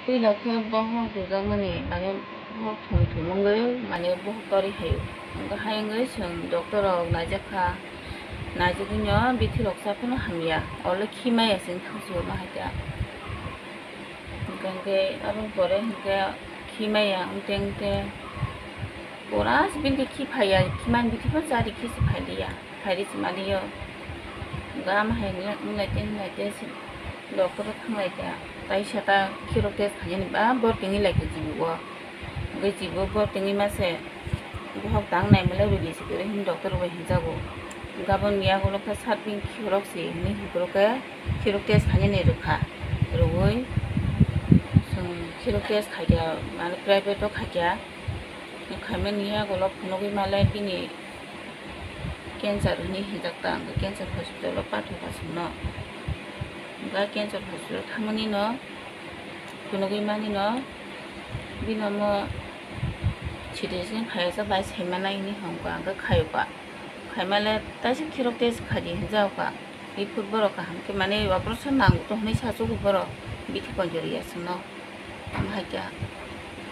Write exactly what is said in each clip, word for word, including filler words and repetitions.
Puila khe bohok rujakmani, mane bohok thum thum wngwi, mane bohok torwi haio. Hwnkhe hai wngwi chwng doctor rok naijak kha, naijagwino bithi rok cha phano hamya, olo khi maya chwng thangsu ma hai kha. Hwnkhe aboni pore hwnkhe khi maya wngte wngte pura bini khi phaiya, khi mani bithi phano cha di, khi se phai liya. Phairi se maliyo. Ga ama hai wng lai te, wng lai te se doctor o thang lai ta. Tai sa ta khirok test khainani ba bor tengwi lai kha jibo o. Hwnkhe jibo bor tengwi ma se bohok tang nai male rwdi se kwrwi hwnwi doctor bai hwnjago. Gabon ni yagulo khe sat bini khirok se hwnwi hwnkhorok khe khirok test khainani rwkha. Rwui chwng khirok test khaikha, mane private o khaikha. Khaimani yagulo phunugwi male bini cancer hwnwi hinjak ta, hwnkhe cancer hospital o pathokha chwngno. Hwnkhe cancer hospital thangmani no phunugwi mani no bini omo C T scan khaijak bai saimanai hwnwi hwnka, hwnkhe khayokha. Khaimale taisa khirok test khaidi hinjak kha. Report borok kaham khe mane operation nango to hwnwi sachugo borok bithi konjori ya chwngno. Omo hai khe.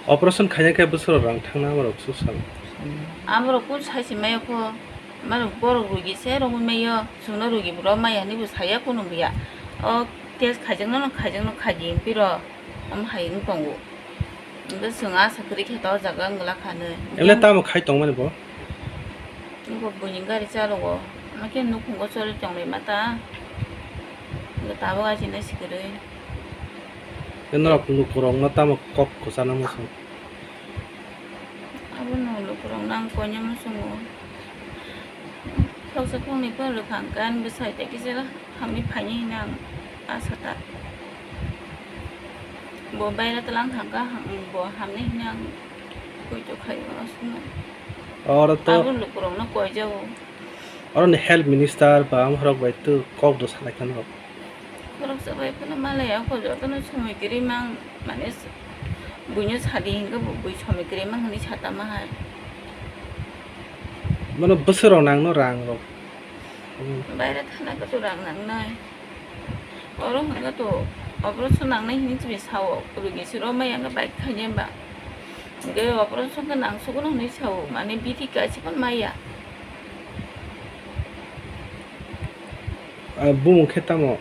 Operation khaina khe bwswk rang thangna amorok swk sal. Amorok kung sai se maya kho, mane borok rugi se romwi maya, chwngno rugi bo rw maya hinwi bo saya kunu buya. O test khaijakno no khaijakno khaidi hwnphi rw, omo hai wng tongo. Hwnkhe chwng asa kwrwi khe to o jaga wng glak kha hinwi. Emle tamo khai tongmani bo? Bo buini gari chalogo, hakhe nukhungo choli tonglaima ta. Bo tabuk achina se kwrwi. Norok lukurokno tamo kok kwchana muchung? Abono lukurokno ang koina muchungo. Khoroksa khoroknwi phano rwkha hwnkhe ani bwsai tei kisa hamwi phainai hwnwi ang asa ta. Bo baira tlang thangkha, ham-, bo hamnai hwnwi ang poito khaio aswkno. Oro to abo lukurokno koijago. Oroni health minister ba amorok bai to kok do salai kha norok. Khoroksa bai phano malaya kho, jotono somoi kwrwi mang, mane s-, buino sadi hwnkhe bo bui somoi kwrwi mang hwnwi satama hai. Mano bwswk rok nangno rang rok. Baira thana khe to rang nangnai. Oro hwnkhe to operation nangnai hwnwi chini sao, rugi se rw maya hwnkhe bai khainai ba. Hwnkhe operation khe nangsugo hwnwi sao, mane bithi kaisa phano maya. Ah, bumung khe tamo?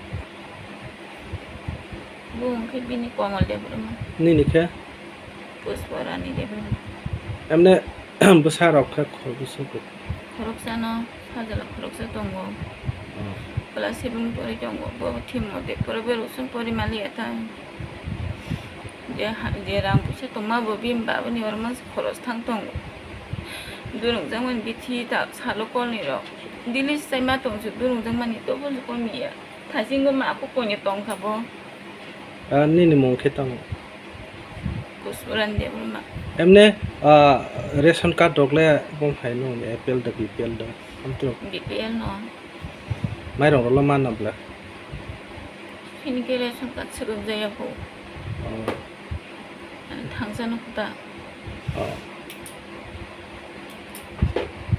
Bumung khe bini Komal Debbarma. Nini khe? Puspora ni Debbarma. Emne bwsa rok khe khoroksa khe? Khoroksano sajla khoroksa tongo. Oh. Class seven pori tongo. Bo thimo de pore bo rosong pori mali eta. Je ha-, je rang puisa tongma bo bini babani oro mansa khoros thang tongo. Durung jakmani bithi ta salo kolni rok. Daily se chaima tong se durung jakmani tobo se komiya. Thaisingo ma kukuni tong kha bo. Ah, nini mung khe tamo? Kusuran Debbarma. Emne, ah, ration card rok le bong hai no A P L da B P L da? Amtwrok. B P L no. Mairok rok lo mana bla? Hini khe ration card swrwk jaya bo. Oh. Ani thangsa no khuta. Oh.